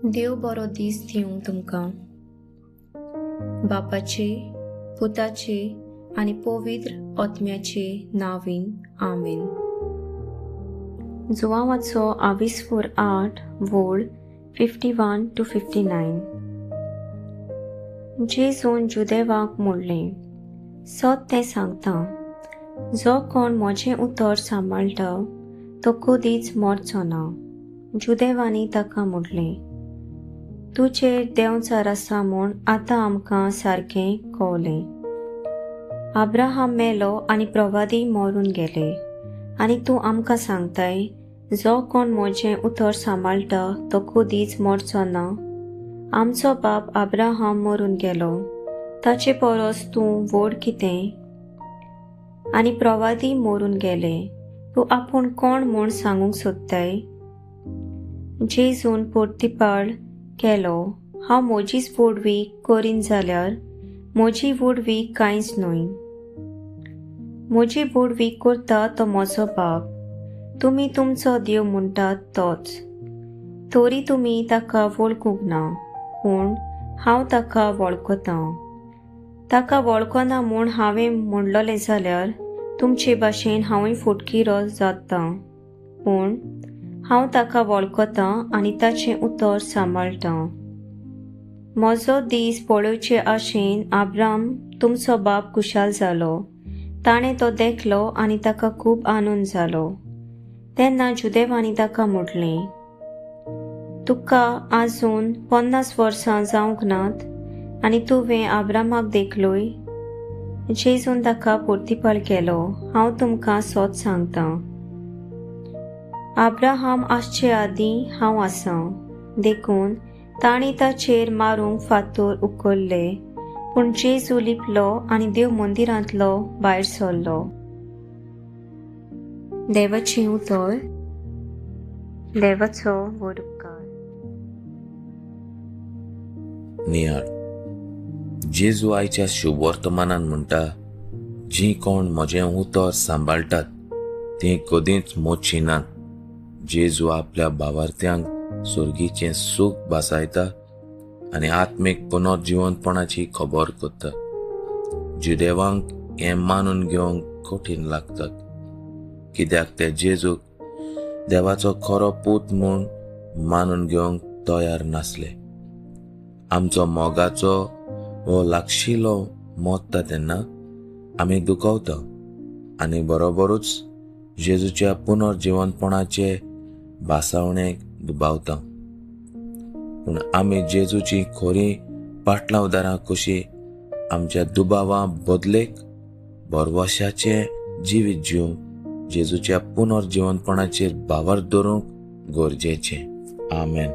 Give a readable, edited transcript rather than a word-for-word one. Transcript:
देव बरो दीस दिवं तुमकां. बापाचे, पुताचे आनी पवित्र आत्म्याचे नांवान आमेन. जुवांवाचो आविस्फोर 8 वोळ 51 to 59. जेजून जुदेवाक म्हणलें, सत तें सांगता, जो कोण म्हजें उतर सांबाळटा तो कदीच मरचो ना. जुदेवांनी ताका म्हणलें, तुजेर देंवचार आसा म्हूण आतां आमकां सारकें कळ्ळें. अब्राहम मेलो आनी प्रवादी मरून गेले, आनी तूं आमकां सांगताय, जो कोण म्हजें उतर सांबाळटा तो कदीच मरचो ना. आमचो बाप अब्राहम मरून गेलो, ताचे परस तूं व्हड कितें? आनी प्रवादी मरून गेले, तूं आपूण कोण म्हूण सांगूंक सोदताय? जेजून पोर्तिपाळ केलो, हांव म्हजीच व्हडवीक करीन जाल्यार म्हजी व्हडवीक कांयच न्हय. म्हजी व्हडवीक करता तो म्हजो बाप, तुमी तुमचो देव म्हणटात तोच. तरी तुमी ताका वळखूंक ना, पूण हांव ताका वळखतां. ताका वळखना म्हूण हांवें म्हणलोलें जाल्यार तुमचे भाशेन हांवूय फटकिरो जाता, पूण हांव ताका वळखतां आनी ताचें उतर सांबाळटां. म्हजो दीस पळोवचे आशेन अब्राहम तुमचो बाप खुशाल जालो. ताणें तो देखलो आनी ताका खूब आनंद जालो. तेन्ना जुदेवांनी ताका म्हटलें, तुका आजून 50 वर्सां जावंक नात आनी तुवें अब्राहमाक देखलोय? जेजून ताका पोर्तिपाळ केलो, हांव तुमकां सत सांगतां, अब्राहम आसचे आदीं हांव आसां. देखून तांणी ताचेर मारूंक फातोर उखल्ले, पूण जेजू लिपलो आनी देव मंदिरांतलो भायर सरलो. देवाचें उतर. देवाचो व्हड उपकार. नियाळ. जेजू आयच्या शुभवर्तमानान म्हणटा, जीं कोण म्हजें उतर सांबाळटात तीं कदींच मोचीं नात. जेजू आपल्या भावार्थ्यांक स्वर्गीचें सूख भासायता आनी आत्मीक पुनर्जिवंतपणाची खबर करता. जुदेवांक हें मानून घेवंक कठीण लागता, कित्याक ते जेजूक देवाचो खरो पूत म्हूण मानून घेवंक तयार नासले. आमचो मोगाचो हो लागशिलो मोडटा तेन्ना आमी दुखवता आनी बरोबरूच जेजूच्या पुनर्जिवंतपणाचे भासावणेक दुबावता. पूण आमी जेजूची खोरी पाटलावदारां कशी आमच्या दुबावा बदलेक भरवशाचें जिवीत जिवंक जेजूच्या पुनर्जिवंतपणाचेर भावार्थ दवरूंक गरजेचें. आमेन.